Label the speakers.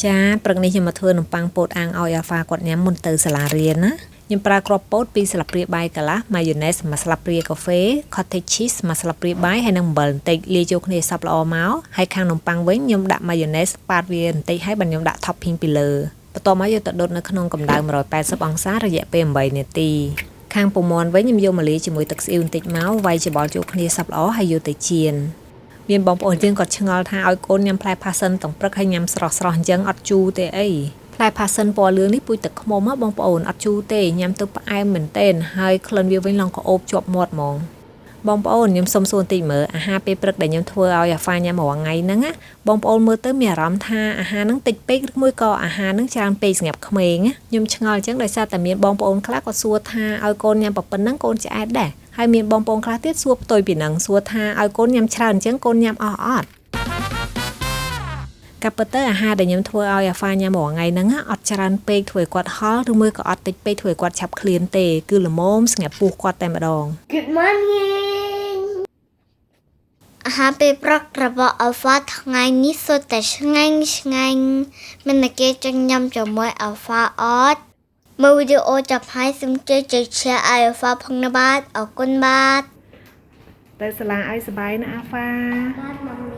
Speaker 1: ចាព្រឹកនេះខ្ញុំមកធ្វើនំប៉័ងពោតអាំងឲ្យអាហ្វាគាត់ញ៉ាំមុនទៅសាលារៀនណាខ្ញុំប្រើគ្រាប់ពោត2ស្លាបព្រាបាយកន្លះ mayonnaise 1ស្លាបព្រាកាហ្វេ cottage cheese 1ស្លាបព្រាបាយហើយនិងអំបិលបន្តិចលាយចូលគ្នាសព្វល្អមកហើយខាងនំប៉័ងវិញខ្ញុំដាក់ mayonnaise ប៉ាតវាបន្តិចហើយបានខ្ញុំដាក់ topping ពីលើបន្ទាប់មកយកទៅដុតនៅក្នុងកម្ដៅ180អង្សារយៈពេល8នាទីខាងពងមាន់វិញខ្ញុំយកមកលាយជាមួយទឹកស្អ៊ីវបន្តិចមកវាយច្របល់ចូលគ្នាសព្វល្អហើយយកទៅចៀនមានបងប្អូនយើងគាត់ឆ្ងល់ថាឲ្យកូនញ៉ាំផ្លែផាសសិនទាំងព្រឹកហើយញ៉ាំស្រស់ស្រស់អញ្ចឹងអត់ជូរទេអីផ្លែផាសសិនពណ៌លឿងនេះពូជទឹកឃ្មុំហ៎បងប្អូនអត់ជូរទេញ៉ាំទៅផ្អែមមែនទែនហើយក្លិនវាវិញឡើងក្អូបជាប់មាត់ហ្មងបងប្អូនខ្ញុំសុំសួរបន្តិចមើលអាហារពេលព្រឹកដែលខ្ញុំធ្វើឲ្យអាហ្វាញ៉ាំរាល់ថ្ងៃហ្នឹងណាបងប្អូនមើលទៅមានអារម្មណ៍ថាអាហារហ្នឹងតិចពេកឬមួយក៏អាហារហ្នឹងច្រើនពេកសម្រាប់ក្មេងខ្ញុំឆ្ងល់អញ្ចឹងដោយសារតែមានបងប្អូនខ្លះគាត់សួរថាឲ្យកូនញ៉ាំប៉ុណ្ណឹងកូនឆ្អែតដែរហើយមានបងប្អូនខ្លះទៀតសួរផ្ទុយពីហ្នឹងសួរថាឲ្យកូនញ៉ាំច្រើនអញ្ចឹងកូនញ៉ាំអស់អត់កាពិតទៅអាហារដែលខ្ញុំធ្វើឲ្យអាហ្វាញ៉ាំរាល់ថ្ងៃហ្នឹងអត់ច្រើនពេកធ្វើឲ្យគាត់ហល់ឬមួយក៏អត់តិចពេកធ្វើឲ្យគាត់ឆាប់ឃ្លានទេគឺល្មមសម្រាប់ពោះគាត់តែម្ដង
Speaker 2: Good morning អាហារពេលព្រឹករបស់ Alpha ថ្ងៃនេះសុទ្ធតែឆ្ងាញ់ឆ្ងាញ់មានតែគេចង់ញ៉ាំជាមួយ Alpha អត់មើលវីដេអូចាប់ហើយសូមជួយចុច share ឲ្យ Alpha ផងណាបាទអរគុណបាទ
Speaker 1: ទៅសាលាឲ្យសប្បាយណាអាហ្វា
Speaker 2: បាទ mommy.